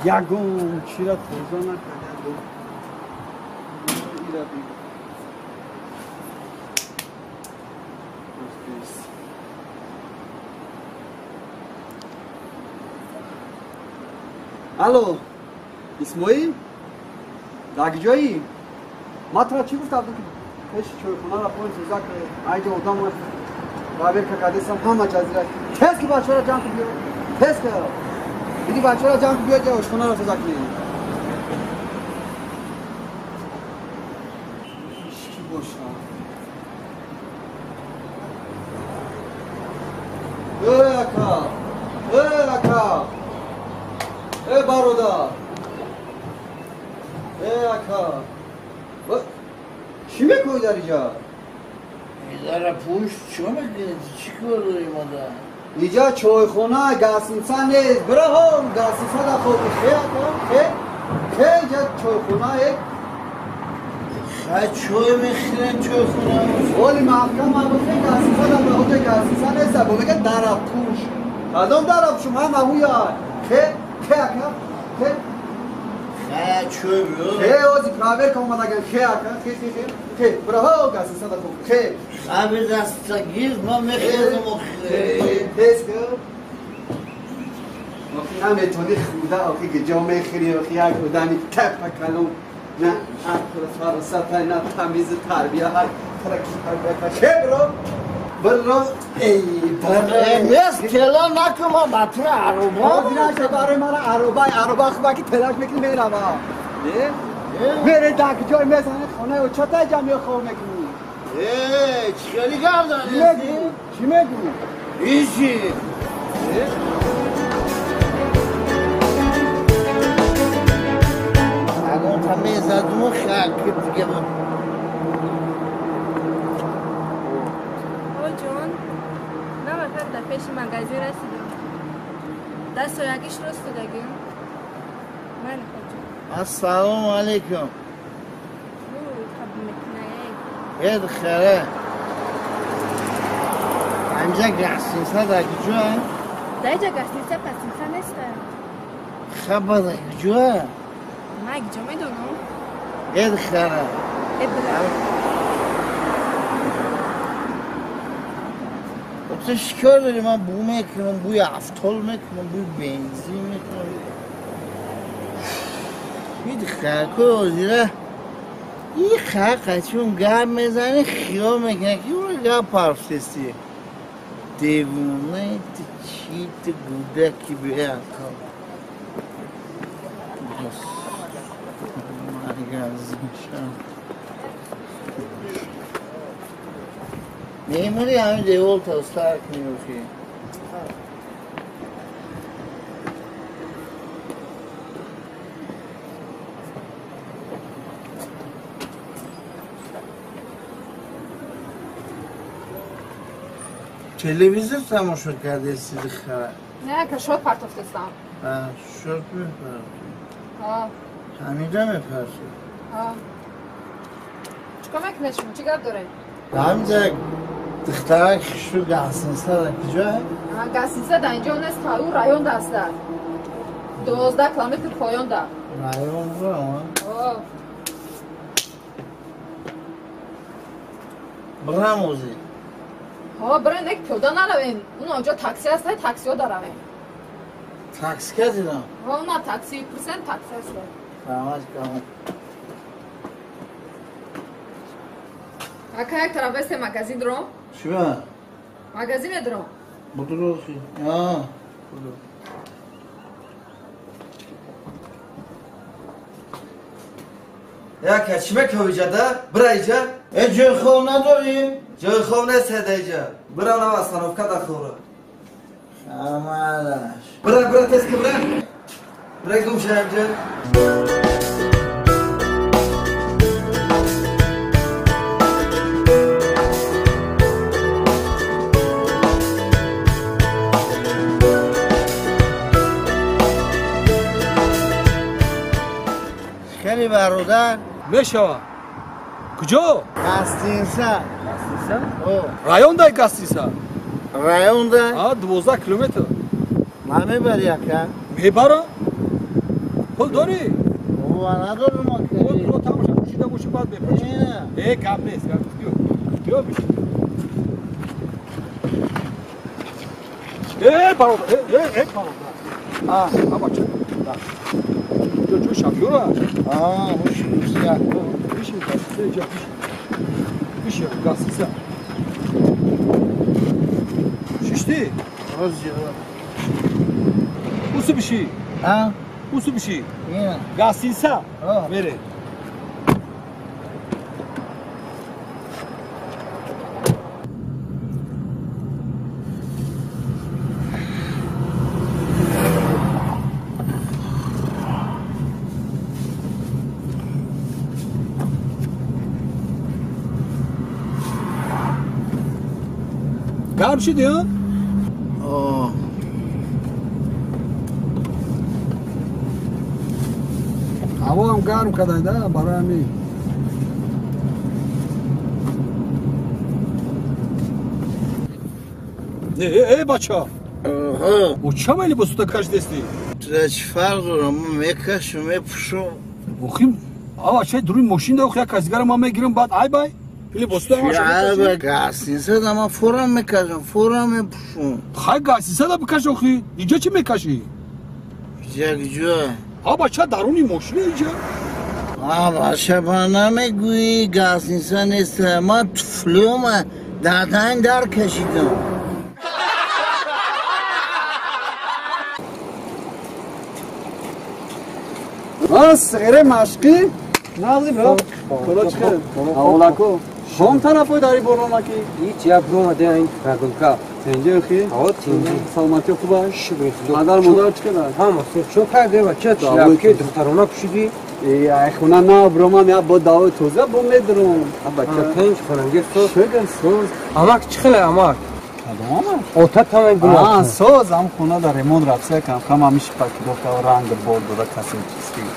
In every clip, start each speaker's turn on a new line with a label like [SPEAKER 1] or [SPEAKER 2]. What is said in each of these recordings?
[SPEAKER 1] Ягон чира тоза накарда. Ира бигӯ. Алло, Исмоил? Дар куҷоӣ? Ман туро чӣ гуфтам, ки пеши чойхонаро поин тоза кар. Айҷа одам проверка кардесам, ҳама ҷазира. Тез ки бачаҳоро ҷамъ кун биё. Тез ки. Биди бачаҳоро ҷамъ кун биё, ҷа ошхонаро тоза кунем. Чӣ боша? Эй ака! Эй ака! Эй бародар! Эй ака! Чӣ мекунӣ дар инҷа?
[SPEAKER 2] Дара пушт чӣ мекунӣ? Чӣ кор дорӣ модар?
[SPEAKER 1] Инҷа чойхона, гасинса нест. Бираҳо, гасинса дар хоби. Хе ака, хе? Хе инҷа чойхона, э?
[SPEAKER 2] Хай чой мехӯрем чойхона.
[SPEAKER 1] Оли маҳкам мабухе гасинса дар баҳоҷа гасинса нест. Бо мега дара пуш. Кадом дара пуш? Ҳама ҳуя. Хе? Хе ака? Хе?
[SPEAKER 2] Хе чой биё.
[SPEAKER 1] Хе ози проверка омадаган. Хе ака, хе, хе, хе. Хе, бираҳо гасинса дар хоби. Хе.
[SPEAKER 2] Аби даста гир, ман мехезам охир.
[SPEAKER 1] Тез ки. Охи наметони худа, охи ки ҷо мехӯри, охи як одами тапа калон. На ақл фаросата, на тамизи тарбия, ҳар тараки тарбия кар. Хе биро, биро, эй биро.
[SPEAKER 2] Нест, тела накун, ман ба тура ароба.
[SPEAKER 1] Наша барои мара ароба, ароба хуба ки телаш мекунӣ мерава. Не? Мере дар ҷой мезанӣ хонаи очата ҷамъ хоб мекунӣ.
[SPEAKER 2] Эй, чӣ хеле гап занӣ?
[SPEAKER 1] Чӣ мегӯӣ?
[SPEAKER 2] Ҳичи. Агон та мезадуму хак дига.
[SPEAKER 3] О ҷон, навақат дар пеши магазин расидам. Дастсоягиш рост додагим. Майли хоҷон.
[SPEAKER 2] Ассалому алайкум.
[SPEAKER 3] Қабул мекунае.
[SPEAKER 2] Ед хере. Ҳамҷа гастинса дар куҷоа?
[SPEAKER 3] Дар инҷа гастинса пастинса неста.
[SPEAKER 2] Хаба дар куҷоа?
[SPEAKER 3] Ман куҷо медонам?
[SPEAKER 2] Ед хере.
[SPEAKER 3] Э бира.
[SPEAKER 2] Ту чӣ кор дорӣ? Ман бӯ мекунам, бӯи афтол мекунам, бӯи бензин мекунам. Ид хаку озира. И хака чун гап мезанӣ, хиёл мекунӣ ки уро гап парфтестӣ. Девона ту чӣ ту гудаки беақл. Меҳмони ҳамин девол тозтар кунӣ охи. Телевизор тамошо кардести дихара?
[SPEAKER 4] Не, ка шот партофтестам.
[SPEAKER 2] Шот мепартофт? Ҳаминҷа мепартофт?
[SPEAKER 4] Чикор мекунед шумо? Чӣ гап доред?
[SPEAKER 2] Ҳаминҷа духтарак хишу гасинса дар куҷоа?
[SPEAKER 4] Гасинса дар инҷо нест, ӯ район даста. 12 километр поён да.
[SPEAKER 2] Район ро? Бирам озӣ.
[SPEAKER 4] Ҳо, бирен, як пиёда наравем. Он онҷо такси аст, таксиҳо даравем.
[SPEAKER 2] Такси кардидам?
[SPEAKER 4] Ҳо, на такси, пурсен такси аст.
[SPEAKER 2] Раҳмат калон.
[SPEAKER 4] Ака, як тараф бесте магазин дором.
[SPEAKER 2] Чӣ ба?
[SPEAKER 4] Магазине дором.
[SPEAKER 2] Будро охи. А, будро.
[SPEAKER 5] Яка, чӣ мекунӣ иҷа да? Бира иҷа.
[SPEAKER 2] Э, ҷои хоб надорӣ?
[SPEAKER 5] Ҷои хоб нест ҳеда иҷа. Бира нав остановка да хобра.
[SPEAKER 2] Амалаш.
[SPEAKER 5] Бира, бира, тез ки бира. Бира гум ша инҷа.
[SPEAKER 2] Хеле бародар.
[SPEAKER 6] Мешава. Куҷо?
[SPEAKER 2] Гастинса.
[SPEAKER 6] Гастинса? Райондай гастинса.
[SPEAKER 2] Районда?
[SPEAKER 6] 12 километр.
[SPEAKER 2] Ман мебари ака?
[SPEAKER 6] Мебарам. Пул дорӣ?
[SPEAKER 2] Бобо надорам ака.
[SPEAKER 6] Пул тамоша пӯшида бошӣ баъд мепӯшӣ. Э, гап нест, гап нест. Биё. Биё бишин. Э, бародар, э, бародар. А, бача. Ҷо ҷо шофёра?
[SPEAKER 2] А, боши, як.
[SPEAKER 6] Бишин, гастиса, бишин. Бишин, гастиса. Шишти?
[SPEAKER 2] Рози.
[SPEAKER 6] Усу биши.
[SPEAKER 2] А?
[SPEAKER 6] Усу биши.
[SPEAKER 2] Не.
[SPEAKER 6] Гастиса. Мере. Гарм шуди, а?
[SPEAKER 1] Ҳаво ҳам гарм кардада барои ҳамин.
[SPEAKER 6] Э, бача! О ча ман либосута кашидастӣ?
[SPEAKER 2] Туда чӣ фарқ дорам? Ман мекашам, мепӯшам.
[SPEAKER 6] Охи, а бача дуруни мошин да охи як кас дигара ман мегирам, баъд ай бай. Либосута
[SPEAKER 2] ҳамаша. Гастиница да ман форам мекашам, форам мепӯшам.
[SPEAKER 6] Хай гастиница да бикаш охи. Инҷо чӣ мекашӣ?
[SPEAKER 2] Ҷо?
[SPEAKER 6] А бача даруни мошина инҷа.
[SPEAKER 2] А бача ба намегӯӣ гастиница нест. Ман туфлиёма дар дар кашидам.
[SPEAKER 1] Сиғири машқӣ нағзи бро. Худо чӣ хел? Ҳаволако. Хом тарафои дари боронаки?
[SPEAKER 7] Ҳеҷ як бромаде ин прогулка.
[SPEAKER 1] Тинҷи охи?
[SPEAKER 7] Ҳо, тинҷи.
[SPEAKER 1] Саломатӣ хуб аст?
[SPEAKER 7] Шукр Худо.
[SPEAKER 1] Падар модар чӣ хел аст?
[SPEAKER 7] Ҳама хуб. Чо карде бача? Шляпки духтарона пӯшидӣ?
[SPEAKER 1] Э, ай хона на бромам я бо давои тоза бо медурам.
[SPEAKER 7] Бача тинҷ хонанги соз.
[SPEAKER 1] Шукр соз.
[SPEAKER 7] Амак чӣ хел амак?
[SPEAKER 1] Кадом амак?
[SPEAKER 7] Ота тамай гуна.
[SPEAKER 1] А, соз ам хона дар ремонт рафта кам хам ҳамиш пакировка ранг бор дода косметический.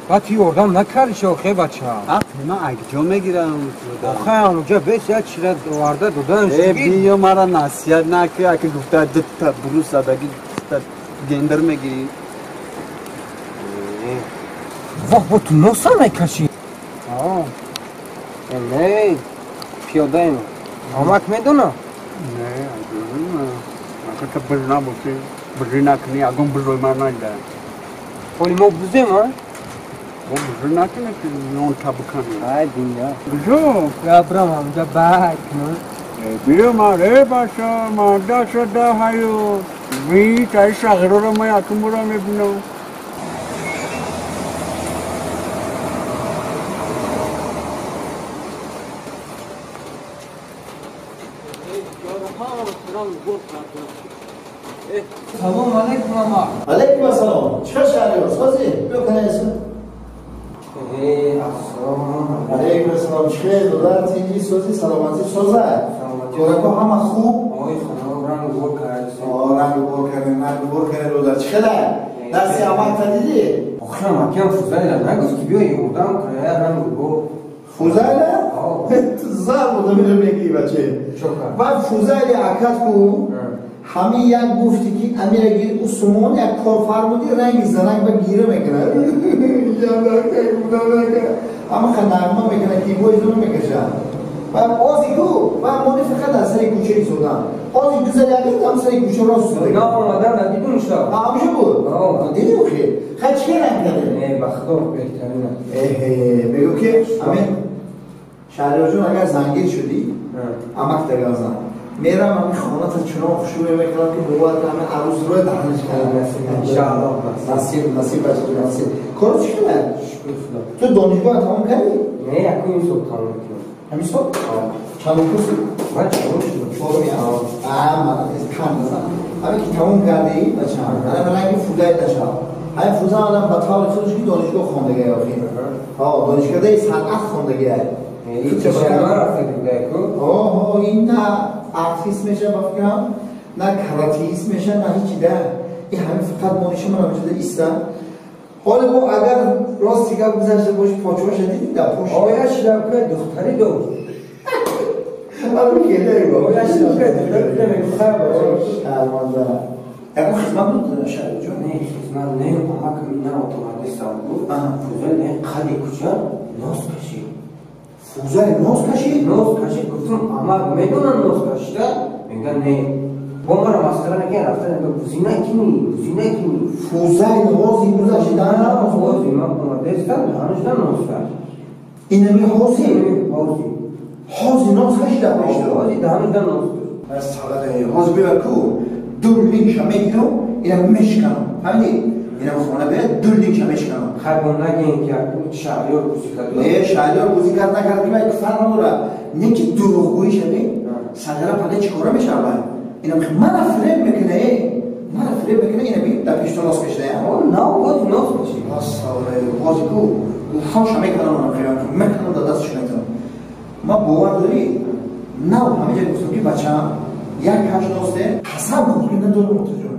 [SPEAKER 7] Баъд ту ёрдам накардиш охе бача.
[SPEAKER 1] Ах, ман акҷо мегирам.
[SPEAKER 7] Охе онҷа бес як чира оварда додан
[SPEAKER 1] Э, биё мара насиҳат накӣ, аки гуфта дута брус задаги дута гендер мегирӣ.
[SPEAKER 7] Воҳ, бо ту носа мекашӣ. Не, пиёдаем. Амак медона?
[SPEAKER 1] Не, ака та бир набошӣ, бирӣ накунӣ, ягон биррой мар наида.
[SPEAKER 7] Ҳоли мо бузем, а?
[SPEAKER 1] Бо бирӣ накунӣ, ки нон та биканӣ.
[SPEAKER 7] Ай дунё.
[SPEAKER 1] Куҷо?
[SPEAKER 7] Ябрам ҳамҷа бай кунам.
[SPEAKER 1] Биё мар, э бача, марда шуда ҳаю. Ви, таи шағироро ман якум бора мебинам.
[SPEAKER 7] Салом алейкум, ама.
[SPEAKER 2] Алейкум ассалом. Чӣ шаҳриёр? Созӣ? Биё канаеса.
[SPEAKER 7] Ассалом.
[SPEAKER 2] Алейкум ассалом. Чӣ хел додар? Тинҷӣ созӣ? Саломатӣ соза? Корако ҳама хуб?
[SPEAKER 7] Ой, худо ранг бор кард.
[SPEAKER 2] Ранг бор кард, ранг бор кард додар. Чӣ хел? Дасти амакта дидӣ?
[SPEAKER 7] Охир амакиам Фузайла нагуфт ки биё ёрдам кунад ранг бор.
[SPEAKER 2] Фузайла? Ту зар буда мегӯӣ баче. Баъд Фузайли акат ку ҳамин як гуфти ки амира гир усумон як кор фармуди ранги занак ба гира мекунад. Ҳама нағма мекунад, ки боизона мекашад. Баъд ози ку баъд мони фақат дар сари кӯча истодам. Ози гузаряги там сари кӯча рост истода.
[SPEAKER 7] На омадан надидум ша.
[SPEAKER 2] Ҳамша буд? Дидӣ охир? Хай чӣ ранг кардем?
[SPEAKER 7] Не, ба худо беҳтарина.
[SPEAKER 2] Эҳе, мегӯ ки ҳамин шаҳриёрҷон агар зангир шудӣ, амак дагазан. Мерам ҳамин хоната чунон хушрӯя мекунам ки бовар кунам ҳамин арӯзрӯя даҳанаш кардам.
[SPEAKER 7] Иншааллоҳ.
[SPEAKER 2] Насиб, насиб бача, насиб. Коро чӣ хел?
[SPEAKER 7] Шукр Худо.
[SPEAKER 2] Ту донишгоҳ тамом кардӣ?
[SPEAKER 7] Не, якум ин сол тамом мекунам.
[SPEAKER 2] Ҳамин сол? Чандум курси?
[SPEAKER 7] Ман чорум шудам.
[SPEAKER 2] Чорум, а? Молодец, кам назан. Ҳамин ки тамом кардӣ, бача, ана ранги фузай нашав. Ҳамин фузай одам ба таври худаш ки донишгоҳ хондагиа охир. Ҳо, донишкадаи санъат хондагиа. Ин на артист меша ба фикрам, на каратист меша, на ҳечи да. Ин ҳамин фақат мониша ман ҳамҷода истам. ҳоло бо агар рости гап гузашта боши почоша дидӣ дар пош.
[SPEAKER 7] Оя шляпка духтари дошт.
[SPEAKER 2] Ҳамин келдаи бо.
[SPEAKER 7] Оя шляпка духтари дошт.
[SPEAKER 2] Шарманда. Ягон хизмат буд шаҳриҷон?
[SPEAKER 7] Не, хизмат. Ман не, амакам ина омадестам гуфт. Фузайл не қади кӯча нос кашид.
[SPEAKER 8] Фузайл нос кашид?
[SPEAKER 7] Нос кашид. Гуфтам, амак медонам нос кашида? Мега не. Бо мара масхара накард, рафта нага бузӣ накунӣ, бузӣ накунӣ.
[SPEAKER 8] Фузайл ҳози гузашта?
[SPEAKER 7] Ҳози ман омадестам, ҳанӯзда нос кашид.
[SPEAKER 8] Инами ҳози?
[SPEAKER 7] Ҳози.
[SPEAKER 8] Ҳози нос кашида пешто?
[SPEAKER 7] Ҳози даҳанушда нос кашид.
[SPEAKER 8] Ҳози биё ку, ду линкша мегирам, ина мешканам. Фаҳмидӣ? Ина хона биё, ду линкша мешканам.
[SPEAKER 7] Хай бо нагин ки шаҳриёр бузӣ кард.
[SPEAKER 8] Не, шаҳриёр бузӣ кард накард ки вай фарқ надорад. Не ки дурӯғгӯӣ шавӣ, сагара пага чӣ кора мешавад? Ина мана фиреб мекуна, мана фиреб мекуна, ина би дар пешто нос кашида.
[SPEAKER 7] Нав ҳози нос кашид.
[SPEAKER 8] Ҳози ку гӯшонша мекунам, мекунам, дар дасташ метавам. Ман бовар дорӣ, нав ҳамиҷа гуфтам ки бачаам як каш носте, қасам хӯрд ки надорам, Муртазоҷон.